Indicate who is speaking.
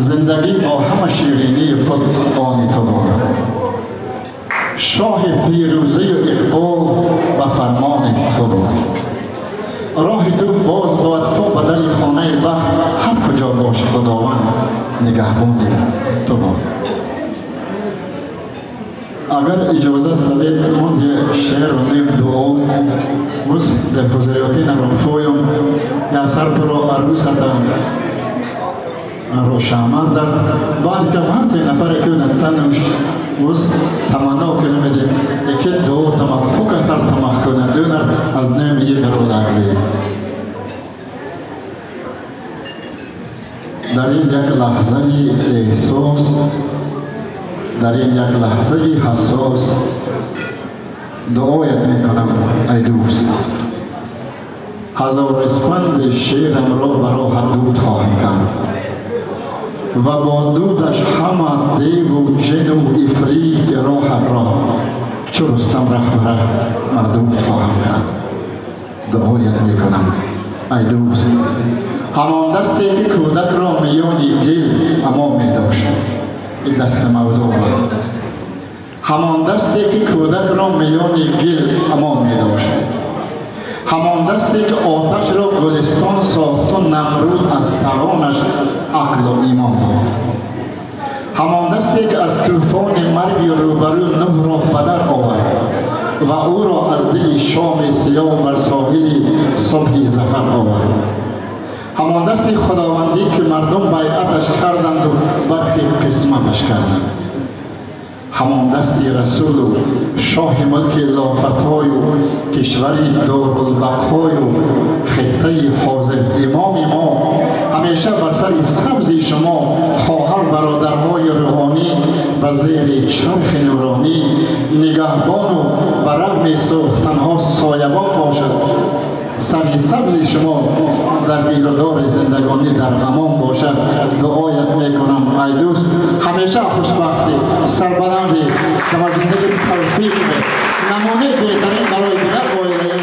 Speaker 1: زندگی با همه شیرینی خود آنی تو بود. شاه فیروزه و اقبال به فرمان تو بود. راه تو باز باد تا به در خانه بخت، هر کجا باش خداوند نگهبان تو بود. اگر اجازت سوید من یه شعر و نیم دعا روز در فضلیاتی نرم فویم یا سر پرو عروستم رو شامر در بعد که هر سه نفر که نتسنوش روز تمنا کنم ده یکی دو تمام فکر تر تمام کنه دونر از نیم یک رو دارلی. در این یک لحظه احساس، در این یک لحظه حساس دعایت میکنم ای دوست، هزار اسفند شیرم را برای دود خواهم کرد و با دودش همه دیو و جن و افریت راحت را چو رستم رهبره مردود خواهم کرد. دعایت میکنم ای دوست، همان دستی که کودک را میان گل امان میداشت، این دست مولا بود. همان دستی که کودک را میان گل امان میداشت، همان دستی که آتش را گلستان ساخت و نمرود از توانش عقل و ایمان باخت، همان دستی که از طوفان مرگ روبرو نوح را بدر آورد و او را از دل شام سیاه بر ساحل صبح ظفر آورد، همان دستی خداوندی که مردم بیعتش کردند و برخی قسمتش کردند، همان دستی رسول و شاه ملک لافتای و کشوری دارالبقای و خطه حاضر امام ما همیشه بر سر سبز شما خواهر برادرهای روحانی و زیر چرخ نورانی نگهبان و برغم سوختنها سایبان باشد. سر سبز شما در گیرودار زندگانی در امان باشد. دعایت میکنم ای دوست، همیشه خوشبختی، سربلندی و زندگی توفیق نمونه بهترین برای دیگر.